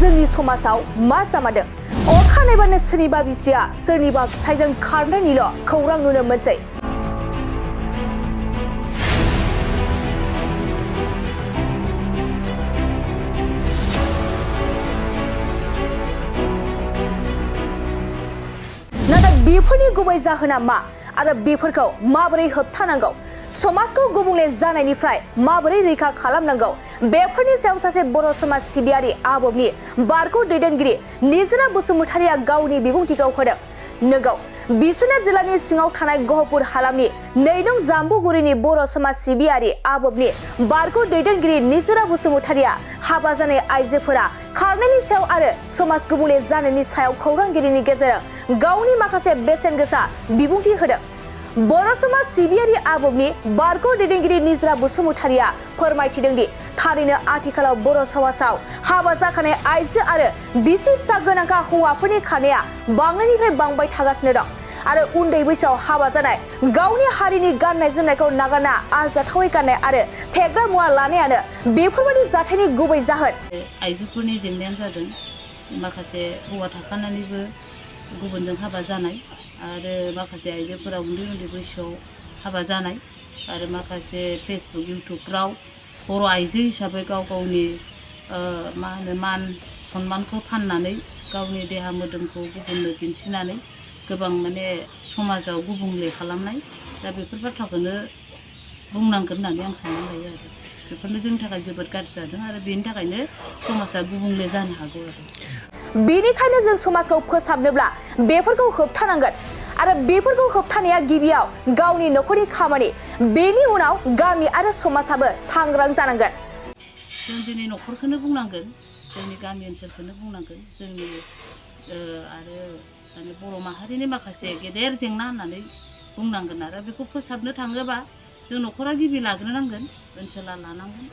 जोंनि समाजाव मा जामारदों अखानायबानो सोरनिबा बिसिया सोरनिबा फिसायजों खारनायनिल' खौरां नुनो मोनसै। नाथाय बेफोरनि गुबै जाहोना मा आरो बेफोरखौ माबोरै होबथानांगौ, समाजखौ गुबुंले जानायनिफ्राय माबोरै रैखा खालामनांगौ, बेफोरनि सायाव सासे बर' समाज सिबियारि आबोबनि बारग' दैदेनगिरि निजोरा बसुमतारिया गावनि बिबुंथिखौ होदों। नोंगौ, बिश्वनाथ जिल्लानि सिङाव थानाय गहपुर हालामनि 2 नं जाम्बुगुरिनि बर' समाज सिबियारि आबोबनि बारग' दैदेनगिरि निजोरा बसुमतारिया हाबा जानाय आइजोफोरा खारनायनि सायाव आरो समाज गुबुंले जानायनि सायाव खौरांगिरिनि गेजेरजों गावनि माखासे बेसेन गोसा बिबुंथि होदों। बर' समाज सिबियारि आबोबनि बारग' दैदेनगिरि निजोरा बसुमतारिया फोरमायथिदों दि थारैनो आथिखालाव बर' समाजाव हाबा जाखानाय आइजो आरो बिसि फिसा गोनांखा हौवाफोरनि खारनाया बांनायनिफ्राय बांबाय थागासिनो दं आरो उन्दै बैसोआव हाबा जानाय, गावनि हारिनि गाननाय जोमनायखौ नागारना आरजाथावै गाननाय आरो फेग्रा मुवा लानायानो बेफोरबायदि जाथायनि गुबै जाहोन। आइजोफोरनि जेंनायानो जादों माखासे हौवा थाखानानैबो गुबुनजों हाबा जानाय आरो माखासे आइजोफोरा उन्दै उन्दै बैसोआव हाबा जानाय आरो माखासे फेसबुक इउटुबफ्राव बर' आइजो हिसाबै गाव गावनि मान सन्मानखौ फाननानै गावनि देहा मोदोमखौ गुबुननो दिन्थिनानै गोबां समाजाव गुबुंले खालामनाय, दा बेफोर बाथ्राखौनो बुंनांगोन होननानै आं साननानै लायो आरो बेफोरनो जोंनि थाखाय जोबोद गाज्रि जादों आरो बेनि थाखायनो समाजा गुबुंले जानो हागौ आरो बेनिखायनो जों समाजखौ फोसाबनोब्ला बेफोरखौ होबथानांगोन आरो बेफोरखौ होबथानाया गिबियाव गावनि नखरनि खामानि, बेनि उनाव गामि आरो समाजाबो सांग्रां जानांगोन। जों दिनै नखरखौनो बुंनांगोन, जोंनि गामि ओनसोलखौनो बुंनांगोन, जोंनि आरो बर' माहारिनि माखासे गेदेर जेंना होननानै बुंनांगोन आरो बेखौ फोसाबनो थाङोबा जों नखरा गिबि लाग्रोनांगोन, ओनसोला लानांगोन।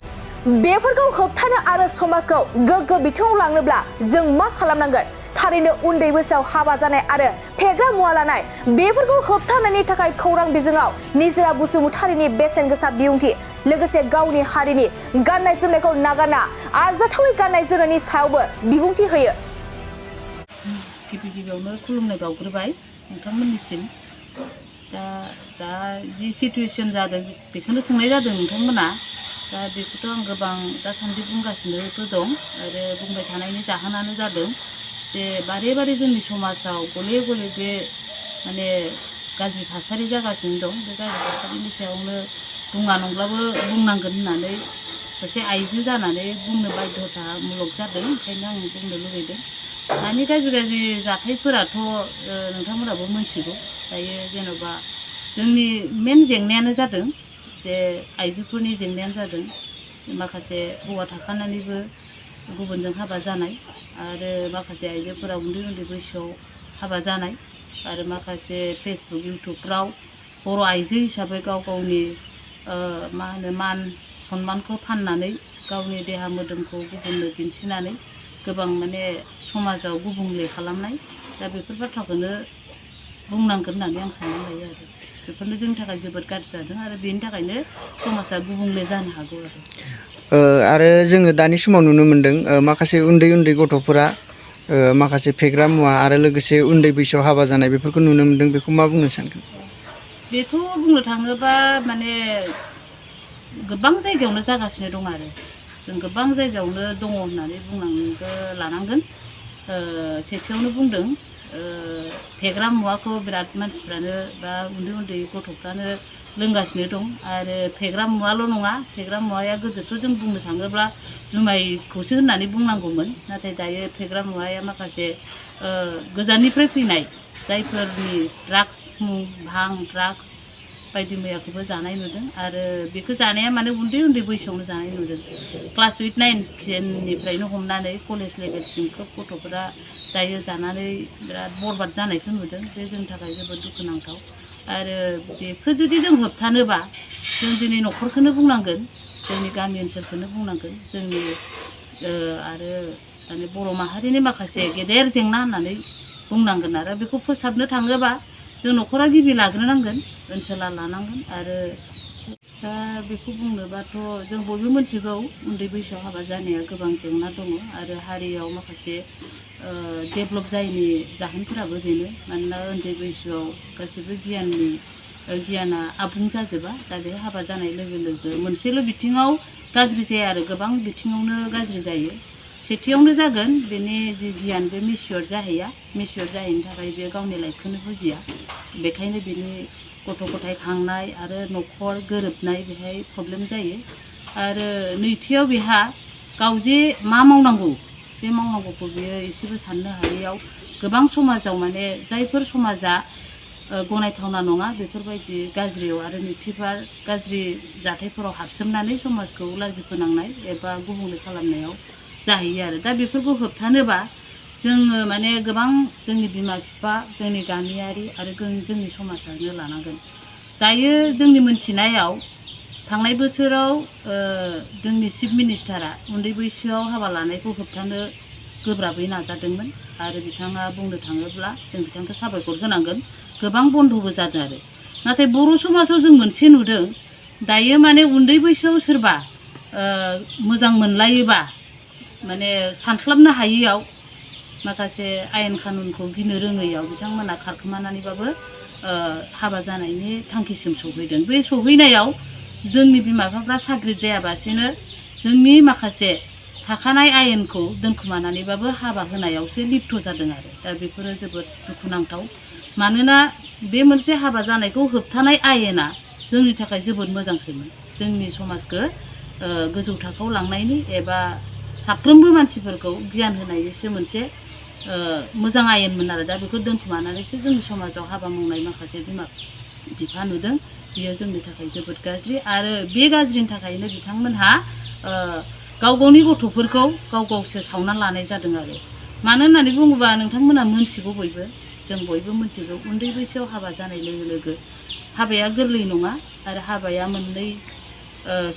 बेफोरखौ होबथानो आरो समाजखौ गोग्गो बिथिङाव लांनोब्ला जों मा खालामनांगोन? थारैनो उन्दै बैसोआव हाबा जानाय आरो फेग्रा मुवा लानाय बेफोरखौ होबथानायनि थाखाय खौरां बिजोङाव निजोरा बसुमतारिनि बेसेन गोसा बिबुंथि, लोगोसे गावनि हारिनि गाननाय जोमनायखौ नागारना आरजाथावै गाननाय जोमनायनि सायावबो बिबुंथि होयो। गिबियावनो खुलुमनाय बावग्रोबाय नोंथांमोननिसिम। दा जा जि सिटुवेसन जादों बेखौनो सोंनाय जादों नोंथांमोना, दा बेखौथ' आं गोबां दासान्दि बुंगासिनोबो दं आरो बुंबाय थानायनि जाहोनानो जादों जे बारे बारे जोंनि समाजाव गले गले बे गाज्रि थासारि जागासिनो दं। बे गाज्रि थासारिनि सायावनो बुङा नंब्लाबो बुंनांगोन होननानै सासे आइजो जानानै बुंनो बाध्यतामुलक जादों, ओंखायनो आं बुंनो लुबैदों। दानि गाज्रि जाथायफोराथ' नोंथांमोनाबो मिथिगौ। दायो जेन'बा जोंनि मेन जेंनायानो जादों जे आइजोफोरनि जेंनायानो जादों माखासे हौवा थाखानानैबो गुबुनजों हाबा जानाय आरो माखासे आइजोफोरा उन्दै उन्दै बैसोआव हाबा जानाय आरो माखासे फेसबुक इउटुबफ्राव बर' आइजो हिसाबै गाव गावनि मान सन्मानखौ फाननानै गावनि देहा मोदोमखौ गुबुननो दिन्थिनानै गोबां समाजाव गुबुंले खालामनाय, दा बेफोर बाथ्राखौनो बुंनांगोन होननानै आं साननानै लायो आरो बेफोरनो जोंनि थाखाय जोबोद गाज्रि जादों आरो बेनि थाखायनो समाजा गुबुंले जानो हागौ आरो जोङो दानि समाव नुनो मोन्दों माखासे उन्दै उन्दै गथ'फोरा माखासे फेग्रा मुवा आरो लोगोसे उन्दै बैसोआव हाबा जानाय बेफोरखौ नुनो मोन्दों। बेखौ मा बुंनो सानगोन? बेथ' बुंनो थाङोबा गोबां जायगायावनो जागासिनो दं आरो जों गोबां जायगायावनो दङ होननानै बुंनांगो लानांगोन। सेथियावनो बुंदों फेग्रा मुवाखौ बिराद मानसिफ्रानो बा उन्दै उन्दै गथ'फ्रानो लोंगासिनो दं आरो फेग्रा मुवाल' नङा, फेग्रा मुवाया गोदोथ' जों बुंनो थाङोब्ला जुमायखौसो होननानै बुंनांगौमोन, नाथाय दायो फेग्रा मुवाया माखासे गोजाननिफ्राय फैनाय जायफोरनि ड्राग्स, भां ड्राग्स बायदि मैयाखौबो जानाय नुदों आरो बेखौ जानाया उन्दै उन्दै बैसोआवनो जानाय नुदों। क्लास 8, 9, 10निफ्रायनो हमनानै कलेज लेभेलसिम खोब गथ'फोरा दायो जानानै बिराद बरबाद जानायखौ नुदों। बे जोंनि थाखाय जोबोद दुखुनांथाव आरो बेखौ जुदि जों होबथानोबा जों दिनै नखरखौनो बुंनांगोन, जोंनि गामि ओनसोलखौनो बुंनांगोन, जोंनि आरो बर' माहारिनि माखासे गेदेर जेंना होननानै बुंनांगोन आरो बेखौ फोसाबनो थाङोबा जों नखरा गिबि लाग्रोनांगोन, ओनसोला लानांगोन आरो दा बेखौ बुंनोबाथ' जों बयबो मिथिगौ उन्दै बैसोआव हाबा जानाया गोबां जेंना दङ आरो हारियाव माखासे डेभेलप जायैनि जाहोनफोराबो बेनो मानोना उन्दै बैसोआव गासैबो गियाना आबुं जाजोबा दा बे हाबा जानाय लोगो लोगो मोनसेल' बिथिङाव गाज्रि जाया आरो गोबां बिथिङावनो गाज्रि जायो सेथियावनो जागोन बेनि जि गियान बे मिसियर जाहैया मिसियर जाहैनो थाखाय बे गावनि लाइफखौनो बुजिया बेखायनो बिनि गथ' गथाय खांनाय आरो न'खर गोरोबनाय बेहाय प्रब्लेम जायो आरो नैथियाव बेहा गाव जे मा मावनांगौ बे मावनांगौखौ बियो एसेबो साननो हायैयाव गोबां समाजाव माने जायफोर समाजा गनायथावना नङा बेफोरबायदि गाज्रियाव आरो नैथिबार गाज्रि जाथायफोराव हाबसोमनानै समाजखौ लाजि फोनांनाय एबा गुबुंले खालामनायाव जाहैयो आरो दा बेफोरखौ होबथानोबा जोङो माने गोबां जोंनि बिमा बिफा जोंनि गामियारि आरो जोंनि समाजानो लानांगोन दायो जोंनि मोनथिनायाव थांनाय बोसोराव जोंनि चिफ मिनिस्टारा उन्दै बैसोआव हाबा लानायखौ होबथानो गोब्राबै नाजादोंमोन आरो बिथाङा बुंनो थाङोब्ला जों बिथांखौ साबायखर होनांगोन गोबां बन्द'बो जादों आरो नाथाय बर' समाजाव जों मोनसे नुदों दायो माने उन्दै बैसोआव सोरबा मोजां मोनलायोबा माने सानस्लाबनो हायैयाव माखासे आयेन कानुनखौ गिनो रोङैयाव बिथांमोना खारखोमानानैबाबो हाबा जानायनि थांखिसिम सौहैदों बे सौहैनायाव जोंनि बिमा बिफाफ्रा साग्रिद जायाबासिनो जोंनि माखासे थाखानाय आयेनखौ दोनखुमानानैबाबो हाबा होनायावसो लिप्त जादों आरो दा बेफोरो जोबोद दुखुनांथाव मानोना बे मोनसे हाबा जानायखौ होबथानाय आयेना जोंनि थाखाय जोबोद मोजांसोमोन जोंनि समाजखौ गोजौ थाखोआव लांनायनि एबा साफ्रोमबो मानसिफोरखौ गियान होनायनिसो मोनसे मोजां आयेनमोन आरो दा बेखौ दोनखुमानानैसो जोंनि समाजाव हाबा मावनाय माखासे बिमा बिफा नुदों बियो जोंनि थाखाय जोबोद गाज्रि आरो बे गाज्रिनि थाखायनो बिथांमोनहा गाव गावनि गथ'फोरखौ गावसो सावना लानाय जादों आरो मानो होननानै बुङोबा नोंथांमोना मोनथिगौ बयबो जों बयबो मोनथिगौ उन्दै बैसोआव हाबा जानाय लोगो लोगो हाबाया गोरलै नङा आरो हाबाया मोननै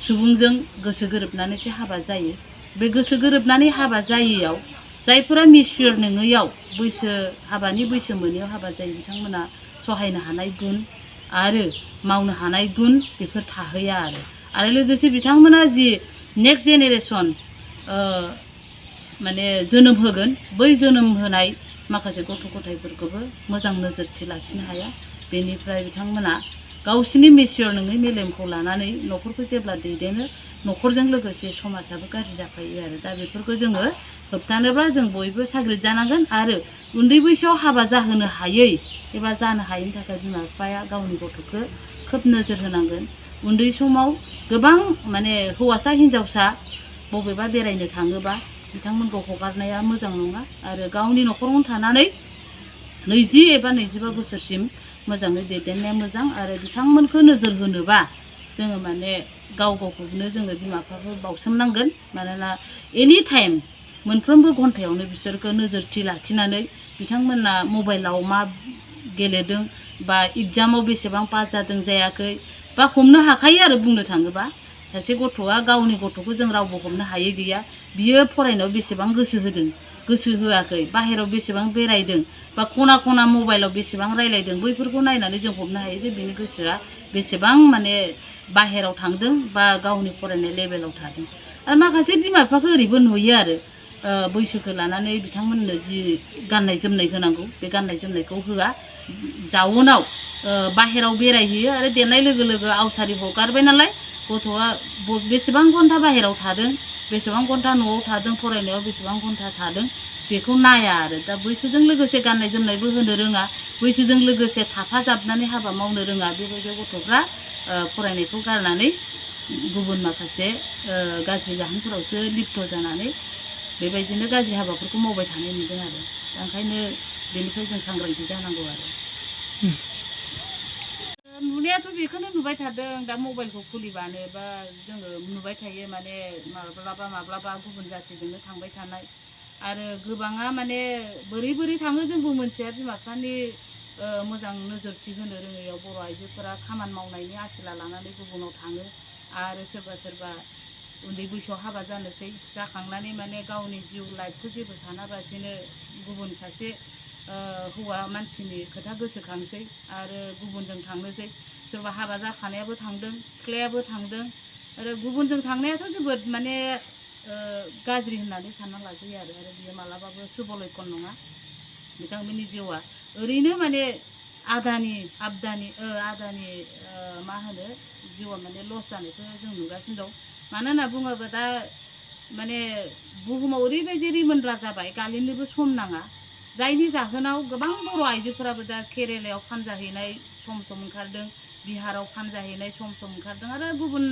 सुबुंजों गोसो गोरोबनानैसो हाबा जायो बे गोसो गोरोबनानै हाबा जायैयाव जायफोरा मिसियर नङैयाव हाबानि बैसो मोनैयाव हाबा जायो बिथांमोना सहायनो हानाय गुन आरो मावनो हानाय गुन बेफोर थाहैया आरो लोगोसे बिथांमोना जि नेक्स्ट जेनेरेसन माने जोनोम होगोन बै जोनोम होनाय माखासे गथ' गथायफोरखौबो मोजां नोजोरथि लाखिनो हाया बेनिफ्राय बिथांमोना गावसिनि मिसियर नङै मेलेमखौ लानानै न'खरखौ जेब्ला दैदेनो न'खरजों लोगोसे समाजाबो गाज्रि जाफायो आरो दा बेफोरखौ जोङो होबथानोब्ला जों बयबो साग्रिद जानांगोन आरो उन्दै बैसोआव हाबा जाहोनो हायै एबा जानो हायैनि थाखाय बिमा बिफाया गावनि गथ'खौ खोब नोजोर होनांगोन उन्दै समाव गोबां माने हौवासा हिनजावसा बबेबा बेरायनो थाङोबा बिथांमोनखौ हगारनाया मोजां नङा आरो गावनि न'खरावनो थानानै 20 एबा 25 बोसोरसिम मोजाङै दैदेननाया मोजां आरो बिथांमोनखौ नोजोर होनोबा जोङो माने गावखौनो जोङो बिमा बिफाखौ बावसोमनांगोन मानोना एनि टाइम मोनफ्रोमबो घन्टायावनो बिसोरखौ नोजोरथि लाखिनानै बिथांमोना मबाइलाव मा गेलेदों बा एग्जामाव बेसेबां पास जादों जायाखै बा हमनो हाखायो आरो बुंनो थाङोबा सासे गथ'आ गावनि गथ'खौ जों रावबो हमनो हायै गैया बियो फरायनायाव बेसेबां गोसो होदों गोसो होआखै बाहेरायाव बेसेबां बेरायदों बा खना खना मबाइलाव बेसेबां रायलायदों बैफोरखौ नायनानै जों हमनो हायो जे बिनि गोसोआ बेसेबां माने बाहेरायाव थांदों बा गावनि फरायनाय लेभेलाव थादों आरो माखासे बिमा बिफाखौ ओरैबो नुयो आरो बैसोखौ लानानै बिथांमोननो जि गाननाय जोमनाय होनांगौ बे गाननाय जोमनायखौ होआ जाउनाव बाहेरायाव बेरायहैयो आरो देरनाय लोगो लोगो आवसारि हगारबाय नालाय गथ'आ बेसेबां घन्टा बाहेरायाव थादों बेसेबां घन्टा न'आव थादों फरायनायाव बेसेबां घन्टा थादों बेखौ नाया आरो दा बैसोजों लोगोसे गाननाय जोमनायबो होनो रोङा बैसोजों लोगोसे थाफाजाबनानै हाबा मावनो रोङा बेबायदि गथ'फ्रा फरायनायखौ गारनानै गुबुन माखासे गाज्रि जाहोनफोरावसो लिप्त जानानै बेबायदिनो गाज्रि हाबाफोरखौ मावबाय थानाय नुदों आरो ओंखायनो बेनिफ्राय जों सांग्रांथि जानांगौ आरो नुनायाथ' बेखौनो नुबाय थादों दा मबाइलखौ खुलिबानो बा जोङो नुबाय थायो माने माब्लाबा गुबुन जाथिजोंनो थांबाय थानाय आरो गोबाङा माने बोरै थाङो जोंबो मोनथिया बिमा बिफानि मोजां नोजोरथि होनो रोङैयाव बर' आइजोफोरा खामानि मावनायनि आसिला लानानै गुबुनाव थाङो आरो सोरबा उन्दै बैसोआव हाबा जानोसै जाखांनानै माने गावनि जिउ लाइफखौ जेबो सानाबासिनो गुबुन सासे हौवा मानसिनि खोथा गोसोखांसै आरो गुबुनजों थांनोसै सोरबा हाबा जाखानायाबो थांदों सिख्लायाबो थांदों आरो गुबुनजों थांनायाथ' जोबोद माने गाज्रि होननानै सानना लाजायो आरो बियो मालाबाबो शुभ लक्षण नङा बिथांमोननि जिउआ ओरैनो माने आदानि मा होनो जिउआ माने लस जानायखौ जों नुगासिनो दं मानो होनना बुङोबा दा माने बुहुमाव ओरैबायदि रिमोनला जाबाय गालिनोबो सम नाङा जायनि जाहोनाव गोबां बर' आइजोफोराबो दा केरेलायाव फानजाहैनाय सम ओंखारदों बिहाराव फानजाहैनाय सम ओंखारदों आरो गुबुन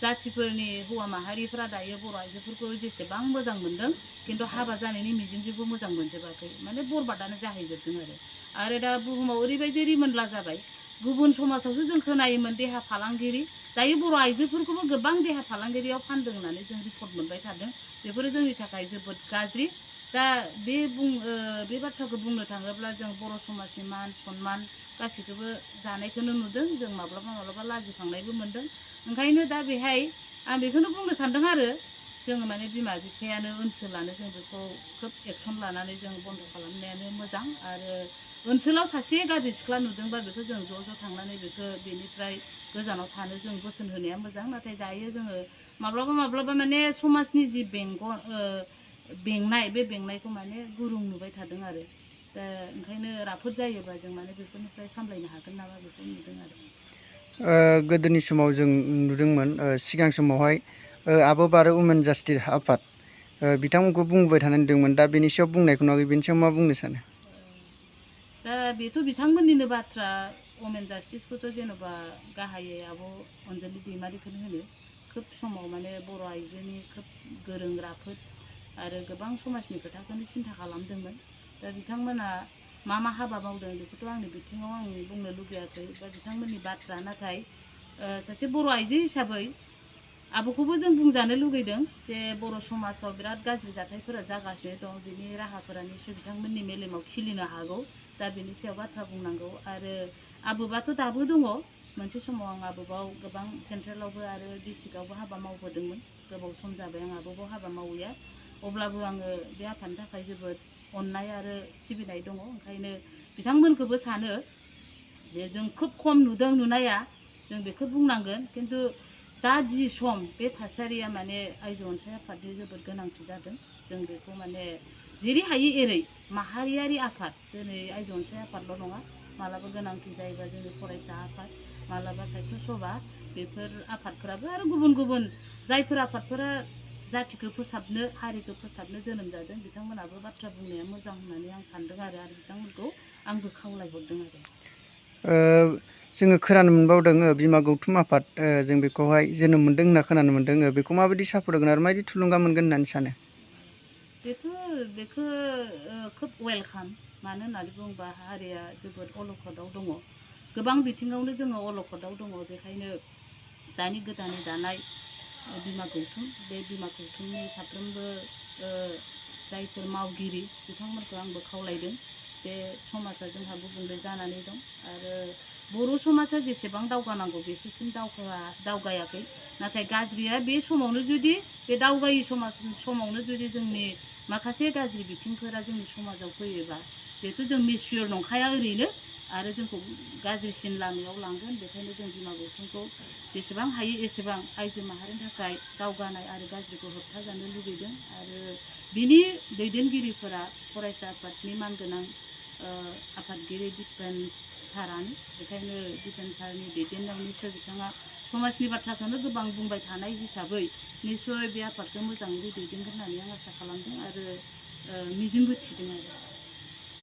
जाथिफोरनि हौवा माहारिफ्रा दायो बर' आइजोफोरखौ जेसेबां मोजां मोनदों खिन्थु हाबा जानायनि मिजिंजोंबो मोजां मोनजोबाखै माने बरबादानो जाहैजोबदों आरो दा बुहुमाव ओरैबायदि रिमोनला जाबाय गुबुन समाजावसो जों खोनायोमोन देहा फालांगिरि दायो बर' आइजोफोरखौबो गोबां देहा फालांगिरियाव फानदों होननानै जों रिपर्ट मोनबाय थादों बेफोरो जोंनि थाखाय जोबोद गाज्रि दा बे बाथ्राखौ बुंनो थाङोब्ला जों बर' समाजनि मान सनमान गासैखौबो जानायखौनो नुदों जों माब्लाबा लाजिखांनायबो मोनदों ओंखायनो दा बेहाय आं बेखौनो बुंनो सानदों आरो जोङो माने बिमा बिफायानो ओनसोलानो जों बेखौ खोब एक्सन लानानै जों बन्द' खालामनायानो मोजां आरो ओनसोलाव सासे गाज्रि सिख्ला नुदोंबा बेखौ जों ज' थांनानै बेनिफ्राय गोजानाव थानो जों बोसोन होनाया मोजां नाथाय दायो जोङो माब्लाबा माने समाजनि जि बेंनाय बे बेंनायखौ माने गुरुं नुबाय थादों आरो दा ओंखायनो राफोद जायोबा जों माने बेफोरनिफ्राय सामलायनो हागोन नामा बेखौ नुदों आरो गोदोनि समाव जों नुदोंमोन सिगां समावहाय आबोब आरो उमेन जास्टिस आफाद बिथांमोनखौ बुंबाय थानाय नुदोंमोन दा बेनि सायाव बुंनायखौ नुवाखै बेनि सायाव मा बुंनो सानो दा बेथ' बिथांमोननिनो बाथ्रा वमेन जास्टिसखौथ' जेन'बा गाहायै आब' अनजालि दैमारिखौनो होनो खोब समाव माने बर' आइजोनि खोब गोरों राफोद आरो गोबां समाजनि खोथाखौनो सिन्था खालामदोंमोन दा बिथांमोना मा हाबा मावदों बेखौथ' आंनि बिथिङाव आं बुंनो लुगैयाखै बा बिथांमोननि बाथ्रा नाथाय सासे बर' आइजो हिसाबै आब'खौबो जों बुंजानो लुगैदों जे बर' समाजाव बिराद गाज्रि जाथायफोरा जागासिनो दं बिनि राहाफोरा निस्सय बिथांमोननि मेलेमाव खिलिनो हागौ दा बेनि सायाव बाथ्रा बुंनांगौ आरो आबोबाथ' दाबो दङ मोनसे समाव आं आबोबाव गोबां सेन्ट्रेलावबो आरो डिस्ट्रिक्टआवबो हाबा मावबोदोंमोन गोबाव सम जाबाय आं आबोबाव हाबा मावैया अब्लाबो आङो बे आफादनि थाखाय जोबोद अननाय आरो सिबिनाय दङ ओंखायनो बिथांमोनखौबो सानो जे जों खोब खम नुदों नुनाया जों बेखौ बुंनांगोन खिन्थु दा जि सम बे थासारिया माने आइजो अनसाय आफादनि जोबोद गोनांथि जादों जों बेखौ माने जेरै हायो एरै माहारियारि आफाद दिनै आइजो अनसाय आफादल' नङा मालाबा गोनांथि जायोबा जोंनि फरायसा आफाद मालाबा साहित्य सभा बेफोर आफादफोराबो आरो गुबुन जायफोर आफादफोरा जाथिखौ फोसाबनो हारिखौ फोसाबनो जोनोम जादों बिथांमोनाबो बाथ्रा बुंनाया मोजां होननानै आं सानदों आरो बिथांमोनखौ आंबो खावलायहरदों आरो जोङो खोनानो मोनबावदों बिमा गौथुम आफाद जों बेखौहाय जोनोम मोन्दों होनना खोनानो मोन्दों बेखौ माबायदि सापर्ट होगोन आरो माबायदि थुलुंगा मोनगोन होननानै सानो बेखौ खोब वेलकाम मानो होननानै बुङोबा हारिया जोबोद अलखदाव दङ गोबां बिथिङावनो जोङो अलखदाव दङ बेखायनो दानि गोदानै दानाय बिमा गौथुम बे बिमा गौथुमनि साफ्रोमबो जायफोर मावगिरि बिथांमोनखौ आंबो खावलायदों बे समाजा जोंहा गुबुंले जानानै दं आरो बर' समाजा जेसेबां दावगानांगौ बेसेसिम दावगायाखै नाथाय गाज्रिया बे समावनो जुदि बे दावगायै समावनो जुदि जोंनि माखासे गाज्रि बिथिंफोरा जोंनि समाजाव फैयोबा जिहेथु जों मिसुर नंखाया ओरैनो आरो जोंखौ गाज्रिसिन लामायाव लांगोन बेखायनो जों बिमा गौथुमखौ जेसेबां हायो एसेबां आइजो माहारिनि थाखाय दावगानाय आरो गाज्रिखौ होबथाजानो लुगैदों आरो बिनि दैदेनगिरिफोरा फरायसा आफादनि मानगोनां आफादगिरि दिपेन सारानो बेखायनो दिपेन सारनि दैदेननायाव निस्सय बिथाङा समाजनि बाथ्राखौनो गोबां बुंबाय थानाय हिसाबै निस्सय बे आफादखौ मोजाङै दैदेनगोन होननानै आं आसा खालामदों आरो मिजिंबो थिदों आरो